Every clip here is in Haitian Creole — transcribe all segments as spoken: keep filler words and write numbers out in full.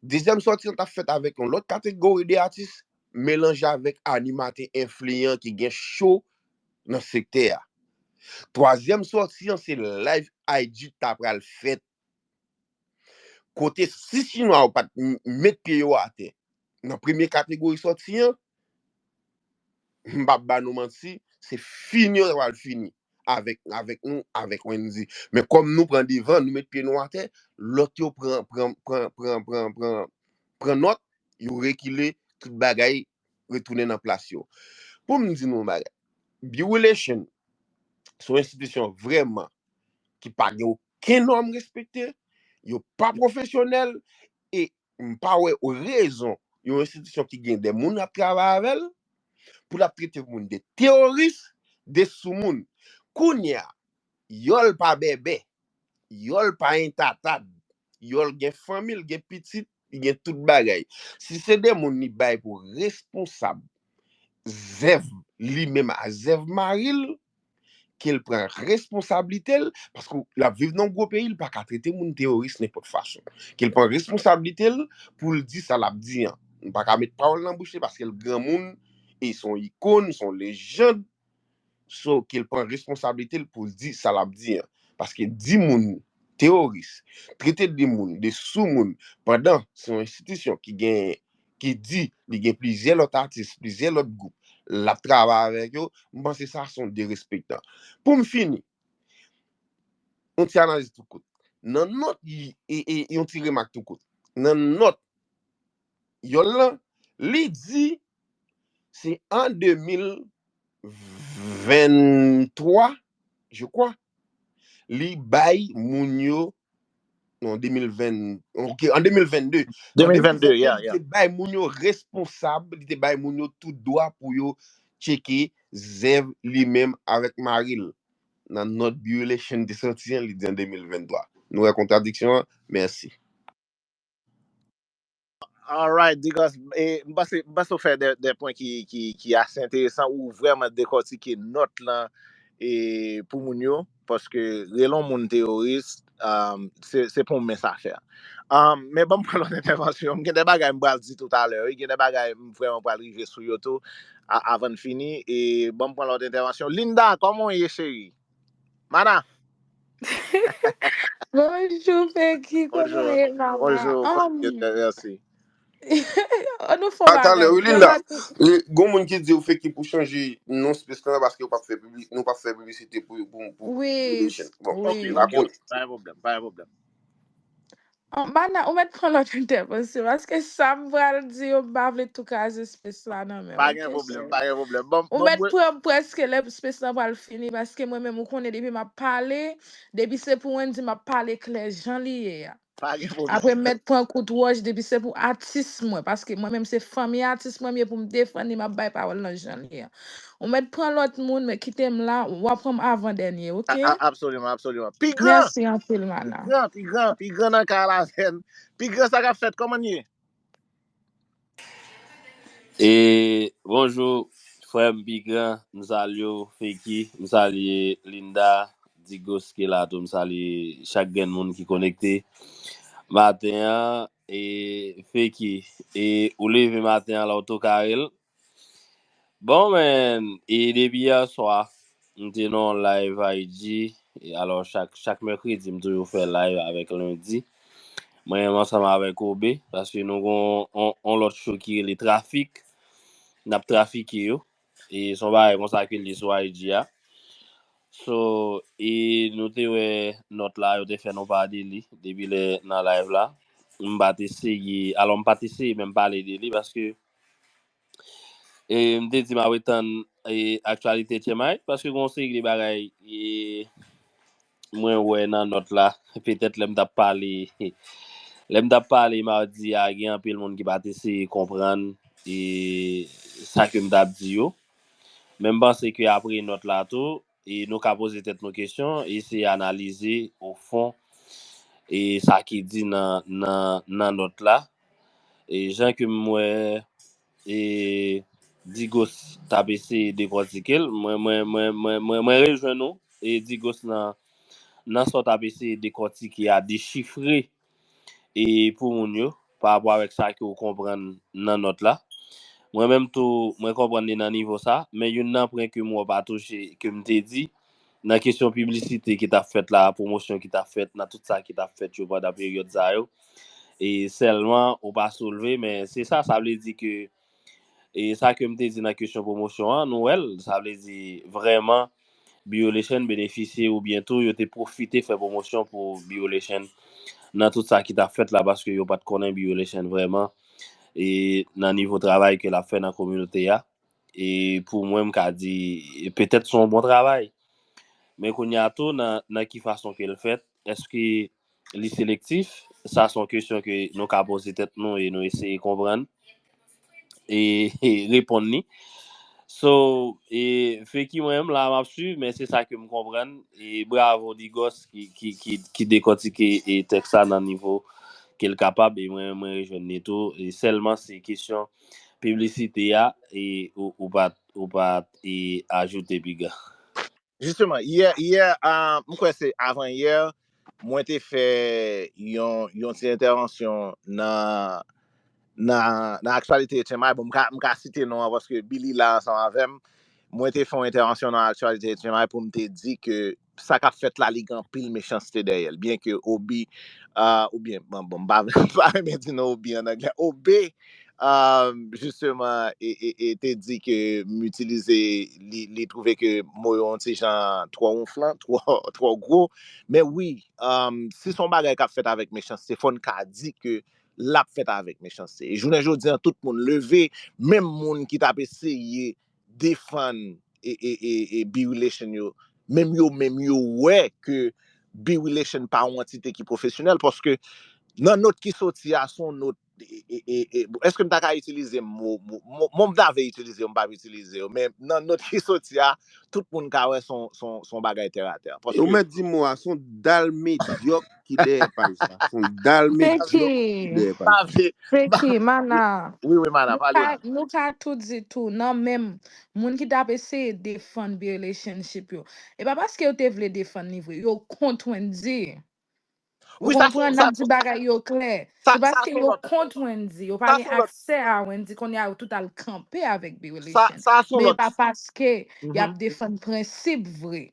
Dezyèm sòti an t ap fèt avèk yon lòt kategori de atis, melanje avèk animatè enfliyan ki gen cho nan sektè a. Twazyèm sòti an se live I G t ap pral fèt. Kote si Chinwa yo pa t m- met pye yo atè nan premye kategori sòti an, m p ap ba nou manti, se fini yo t ap pral fini avèk, avèk nou, avèk Wendy. Men kòm nou pran devan, nou met pye nou atè, lòt yo pran, pran, pran, pran, pran, pran, pran nòt, yo rekile, tout bagay retounen nan plas yo. Pou m di nou yon bagay, Bewilation se yon enstitisyon vrèman ki pa gen okenn nòm respekte, yo pa pwofesyonèl, e m pa wè rezon yon enstitisyon ki gen de moun ap travay avè l pou l ap trete moun de teworis, de soumoun. Kounye a, Yòl pa bèbè, Yòl pa entatad, Yòl gen fanmi l, gen pitit, li gen tout bagay. Si se de moun li bay pou responsab zèv li menm a zèv mari l, ke l pran responsablite l, paske l ap viv nan yon gwo peyi, li pa ka trete moun teworis nenpòt fason. Ke l pran responsablite l pou l di sa l ap di an. Nou pa ka met pawòl nan bouch li paske l granmoun e se yon ikòn, se yon lejann. So, ke l pran responsablite l pou l di sa l ap di an. Paske di moun teworis, trete de moun de soumoun, pandan se yon enstitisyon ki gen, ki di li gen plizyè lòt atis, plizyè lòt gwoup, l ap travay avèk yo, m panse sa se yon derespektan. Pou m fini, yon ti analiz tou kout. Nan nòt, e, e, yon ti remak tou kout. Nan nòt Yòl lan, li di se an de mil venntwa, je crois, li bay moun yo, non, de mil ven, ok, an de mil vennde. An de mil vennde, yeah, yeah. Li te bay moun yo responsab, li te bay moun yo tout dwa pou yo tcheke zèv li menm avèk mari l. Nan nòt Bewilation te sòti an, li di an de mil venntwa. Nou wè kontradiksyon an? Mèsi. Alright, Digos, e, m panse, m panse w fè de, de pwen ki, ki, ki ase enteresan, ou vrèman dekòtike nòt lan e, pou moun yo, paske rele yon moun teworis, um, se, se pou mens afè. Um, men ban m pran lòt entèvansyon. M gen de bagay m pral di toutalè, wi. Gen de bagay m vrèman pral rive sou yo tou a, avan n fini. E ban m pran lòt entèvansyon. Linda, kòman w ye, cheri? Mana? Bonjou, Peggy. Kòman w ye, mama? Bonjou. Mèsi. An nou fè yon bagay. Talè, wi, Linda. Gon moun ki di w Feki pou chanje non space lan paske nou p ap fè piblisite pou, pou, pou Wi, wi. Ok, pa gen pwoblèm, pa gen pwoblèm. Mana, ou mèt pran lòt entèvansyon, paske sa m pral di yo, m pa vle tou kraze space la nan men w. Pa gen pwoblèm, pa gen pwoblèm. Bon, ou mèt pran prèske lè space lan pral fini, paske mwen menm, ou konnen, depi m ap pale, depi se pou Wendy, m ap pale klè jan li ye a. Apre m mèt pran kout wòch depi se pou atis mwen, paske mwen menm se fanmi atis mwen m ye pou m defann li, m ap bay pawòl nan jan li ye. Ou mèt pran lòt moun, men kite m la, w a pran m avan dènye, oke? Absoliman, absoliman. Pi gran! Mèsi anpil, Mana. Pi gran, pi gran, pi gran nan kay la avè n. Pi gran, sa k ap fèt, kòman n ye? E bonjou frè m pi gran, m salye w Feki, m salye Linda, Digos ki la tou, m salye chak grenn moun ki konekte maten an. E Feki, e ou leve maten an la w tou kare l? Bon men, e depi yè swa, m te nan yon live I G. E alò, chak, chak mèkredi, m toujou fè live avèk lendi. Mwen menm ansanm avèk Obe, paske nou gon on, on lòt show ki rele Trafik. N ap trafike yo. E se yon bagay konsa ke l ye sou I G a. So, e nou te wè nòt la, yo te fè nou pa de li depi lè nan live la. M pa te seye, alò m pa te seye menm pale de li paske E m te di m ap ret tann e aktyalite Tchèmay, paske gen yon seri de bagay e mwen wè nan nòt la, petèt lè m t ap pale, lè m t ap pale madi a, gen anpil moun ki pa t eseye konprann e sa ke m t ap di yo. Men m panse ke apre nòt la tou, e nou ka poze tèt nou kesyon, eseye analize ofon e sa ki di nan, nan, nan nòt la. E jan ke m wè e Digos t ap eseye dekòtike l, mwen, mwen, mwen, mwen, mwen, mwen rejwenn ou, e Digos nan, nan sa w t ap eseye dekòtike a, dechifre e pou moun yo, pa rapò avèk sa ke w konprann nan nòt la. Mwen menm tou, mwen konprann li nan nivo sa, men youn nan pwen ke m wè w pa touche, ke m te di, nan kesyon piblisite ki t ap fèt la, pwomosyon ki t ap fèt, nan tout sa ki t ap fèt yo pandan peryòd sa yo. E sèlman, ou pa soulve, men se sa, sa vle di ke, e sa ke m te di nan kesyon pwomosyon an, nou wè l, sa vle di vrèman, Biolation benefisye oubyen tou yo te pwofite fè pwomosyon pou Biolation nan tout sa ki t ap fèt la, paske yo pa t konnen Biolation vrèman, e nan nivo travay ke l ap fè nan kominote a. E pou mwen, m ka di, e petèt se yon bon travay. Men kounye a tou, nan, nan ki fason ke l fèt, èske li selektif? Sa se yon kesyon ke nou ka poze tèt nou e nou eseye konprann e, e reponn li. So, e, Feki, mwen menm la, m ap swiv, men se sa ke m konprann. E bravo Digos ki, ki, ki, ki dekòtike e tèks sa nan nivo ke l kapab, e mwen, mwen rejwenn li tou. E sèlman se kesyon piblisite a, e ou, ou pa, ou pa, e ajoute piga. Jisteman, yè, yè, ah, m kwè se avan yè, mwen te fè yon, yon ti entèvansyon nan, nan, nan aktyalite H M I. Bon, m ka, m ka site non an paske Billy la ansanm avè m. Mwen te fè yon entèvansyon nan aktyalite H M I pou m te di ke sa k ap fèt la, li gen anpil mechanste dèyè l. Byen ke Obi, ah, oubyen, bon, bon, m pa, m pa renmen di non Obi an anglè. Obe, um, jisteman, e, e, e te di ke m itilize, li, li twouve ke mo yo yon ti jan twò wonflan, twò, twò gwo. Men wi, um, si se yon bagay k ap fèt avèk mechanste, fò n ka di ke l ap fèt avèk mechanste. E jounen jodi an, tout moun leve, menm moun ki t ap eseye defann e, e, e, e Biwilation yo, menm yo menm yo wè ke Biwilation pa yon antite ki pwofesyonèl, paske nan nòt ki soti a, se yon nòt, e, e, e, e, èske m ta ka itilize mo, mo, mo, mo m ta vle itilize yo, m p ap itilize yo, men nan nòt ki soti a, tout moun ka wè se yon, se yon, se yon bagay tèratè. Ou mèt di mo a, se yon dal medyòk ki dèyè paj sa. Se yon dal medyòk ki dèyè paj sa. Pavle. Feki, Mana. Wi, wi, Mana, Nou pale. ka, nou ka tou di tou, nan menm moun ki t ap eseye defann bi relationship yo. E pa paske yo te vle defann li vre, yo kont Wendy. Ou Wi, sa se konprann, n sa ap di bagay yo klè. sa Se sa paske se yo lòt kont Wendy, yo sa pa gen se lòt aksè a Wendy, kounye a yo tout al kanpe avèk bi sa relation. Sa se Men yo lòt pa paske y ap Mhm. defann prensip vre.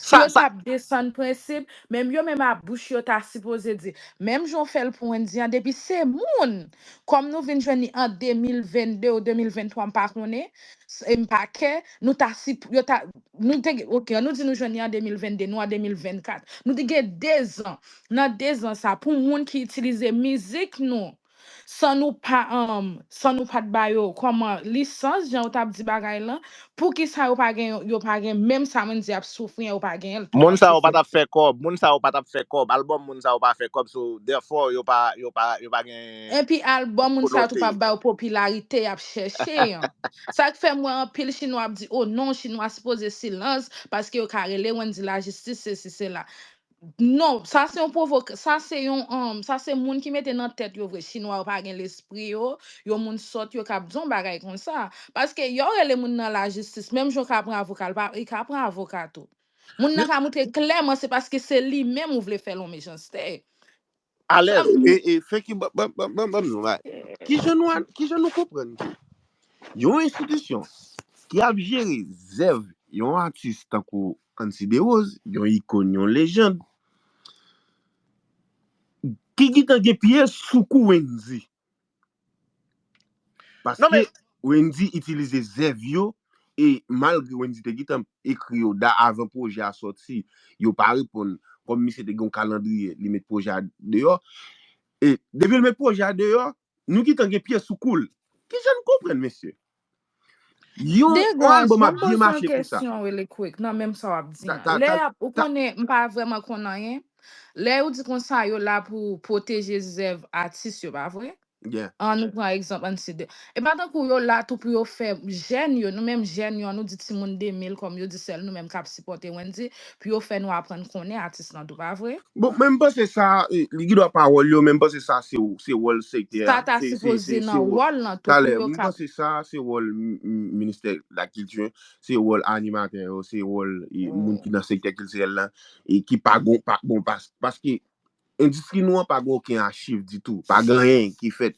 Si Sa yo t sa ap desann prensip, menm yo menm a bouch yo ta sipoze di, menm jan w fè l pou Wendy an, depi se moun, kòm nou vin jwenn li an de mil venn de ou de mil venn twa, m pa konnen, s- e m pa kè, nou ta sip, yo ta, nou te, ok, an nou di nou jwenn li an de mil venn de, nou an de mil vennkat. Nou te gen dezan. Nan dezan sa, pou moun ki itilize mizik nou, san nou pa, um, san nou pa t ba yo kòman lisans, jan yo t ap di bagay lan, poukisa yo pa gen, yo pa gen menm sa Wendy ap soufri an, yo pa gen l tou, Moun y ap sa yo pa soufri. t ap fè kòb, moun sa yo pa t ap fè kòb, album moun sa yo pa fè kòb, so therefore yo pa, yo pa, yo pa gen Epi album moun sa yo tou pa kominote. Ba yo popilarite y ap chèche an. Sa k fè m wè anpil chinwa ap di, oh non, chinwa sipoze silans, paske yo ka rele Wendy lajistis, sesi, sela. Non, sa se yon pwovok, sa se yon, um, sa se moun ki mete nan tèt yo vre, chinwa yo pa gen lespri yo, yo moun sòt, yo k ap di yon bagay konsa. Paske yo rele moun nan lajistis, menm jan yo ka pran avoka, l pa, li ka pran avoka tou. Moun nan ka montre klèman se paske se li menm ou vle fè l yon mechanste. Alèz. E, e, Feki, ban, ban, ban, ban, ban m di w yon bagay. Kijan nou, kijan nou konprann ke yon enstitisyon ki ap jere zèv yon atis tankou Ancy Desroses, yon ikòn, yon lejand, ki gentan gen pye sou kou Wendy? Non, men Paske Wendy itilize zèv yo, e malgre Wendy te gentan ekri yo da avan pwojè a sòti, yo pa reponn. Kòm misye te gen yon kalandriye, li met pwojè a deyò. E depi l met pwojè a deyò, nou gentan gen pye sou kou l. Kijan n konprann, mesye? Yon, yon Degas, album ban ap m byen poze yon mache konsa. Kesyon really quick nan menm sa w ap di Ta, an. ta, Lè ta, y ap, ou ta, konnen, m pa vrèman konn anyen. Lè yo di konsa, yo la pou pwoteje zèv atis yo, pa vre? Yeah. An nou pran egzanp Ancy Desroses. E pa tankou yo la tou pou yo fè jèn yo, nou menm jèn yo, an nou di timoun de mil kòm yo di sèl nou menm k ap sipòte Wendy, pou yo fè nou aprann konnen atis lan tou, pa vre? Bon, men m panse sa, e, li gen dwa pawòl yo, men m panse sa se, se wòl sektè Sa a. ta Se, se, sipoze se, se nan wòl. Wòl lan tou pou Talè, yo m ka panse sa, se wòl m- m- ministè lakilti, se wòl animatè yo, se wòl e, moun ki nan sektè kiltirèl la, e ki pa gon, pa, bon, pas, paske endistri nou an pa gen okenn achiv ditou. Pa gen anyen ki fèt.